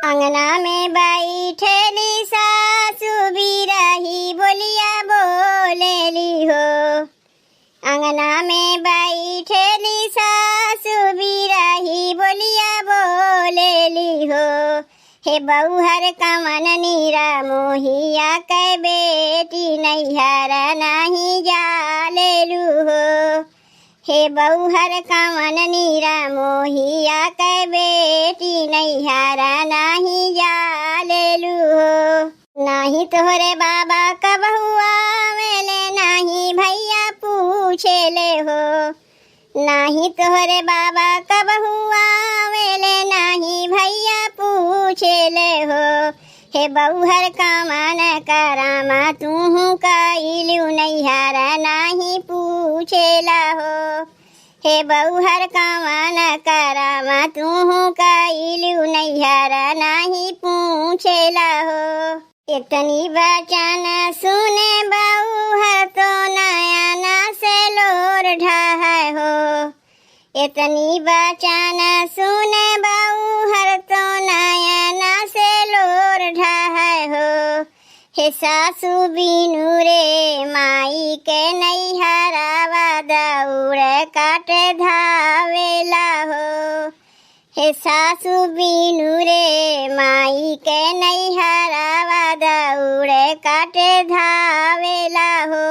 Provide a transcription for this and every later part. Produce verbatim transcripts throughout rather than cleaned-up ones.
अंगना में बैठेली सासु बिरही बोलिया बोलेली हो। अंगना में बैठेली सासु बिरही बोलिया बोलेली हो। हे बउहर कवन निरा मोहिया के बेटी नैहर नाही जालेलू हो। हे बउहर कवन निरा मोहिया के बेटी नैहर नाही जालेलू हो। नाही तोहरे बाबा कबहु आवेले, नाही भैया पूछेले हो। नाही तोहरे बाबा कबहु आवेले, नाही भैया पूछेले हो। हे बउहर कवन करामा तूहू कइलू नैहर नाही पूछेला हो। हे बउहर कवन करामा तूहू कइलू नैहर नाही पूछेला हो। एतनी बचन सुने बउहर तो नयना से लोर ढहै हो। एतनी बचन सुने बउहर तो नयना से लोर ढहै हो। हे सासु बिनु रे माई के नैहरावा दौड़ काट धावेला हो। हे सासु बिनु रे माई के नैहरावा दौड़ काट धावेला हो।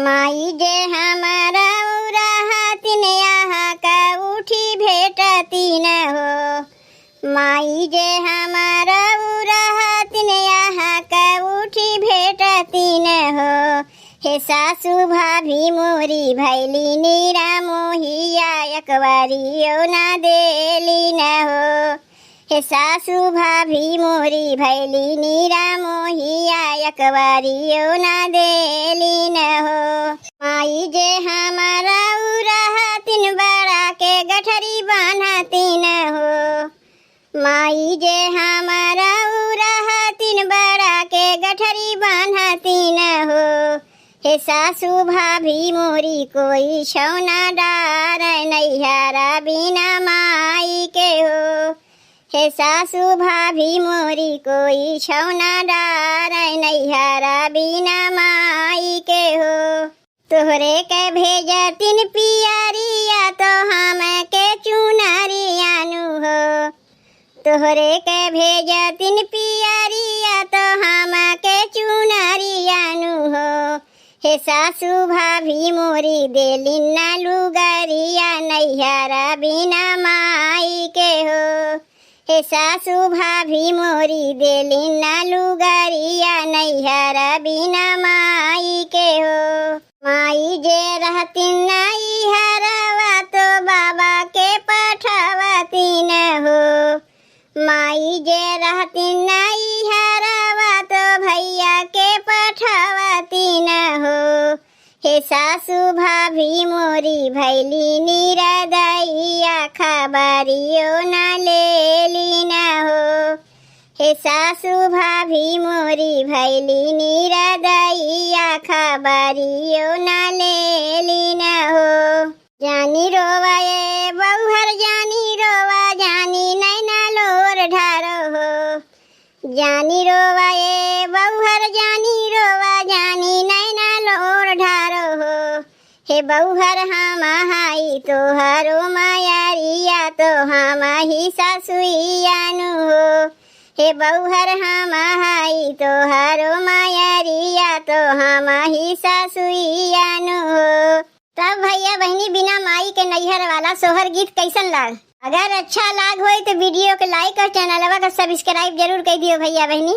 माई जे हमारा उरहतिन यहाँ का उठी भेटतिन हो। माई जे हमारा उरहतिन यहाँ का उठी भेटतिन हो। हे सासु भाभी मोरी भैली निरा मोहिया, एकबारियो ना देली न हो। हे सासु भाभी मोरी भैली निरा मोहिया, एकबारियो ना देली न हो। माई जे हमारा उरहतिन बड़ा के गठरी बान्हतिन हो। माई जे हमारा उरहतिन बड़ा के गठरी बान्हतिन हो। हे सासु भाभी मोरी कोई छौना डार नैहरा बिना माई के हो। हे सासु भाभी मोरी कोई छौना डार नैहरा बिना माई के हो। तोहरे के भेजतिन पियरिया तो हम के चुनरिया नु हो। तोहरे के भेजतिन पियरिया तो हम के चुनरिया नु हो। हे सासु भाभी मोरी देलिन ना लुगरिया नैहरा बिना माई के हो। हे सासु भाभी मोरी देलिन ना लुगरिया नैहरा बिना माई के हो। माई जे रहतिन नैहरवा तो बाबा के पठवतिन हो। माई जे रहतिन नैहरवा तो भैया के पठवतिन हो। हे सासु भाभी मोरी भैली निरदैया खबरियो ना लेली न हो। हे सासु भाभी मोरी भैली निरदैया खबरियो ना लेली न हो। जानी रोवा ए बउहर जानी रोवा जानी नैना लोर ढारो हो। जानी रोवा ए बउहर जानी रोवा जानी नैना लोर ढारो हो। हे बउहर हम हाई तोहरो मायरिया तो हम ही सासुइया नु हो। हे बउहर हम हाई तोहरो मायरिया तो हम ही सासुइया नु हो। तब भैया बहिनी बिना माई के नैहर वाला सोहर गीत कैसन लाग? अगर अच्छा लाग होई तो वीडियो के like और चैनलवा का सब्सक्राइब जरूर कर दियो भैया बहिनी।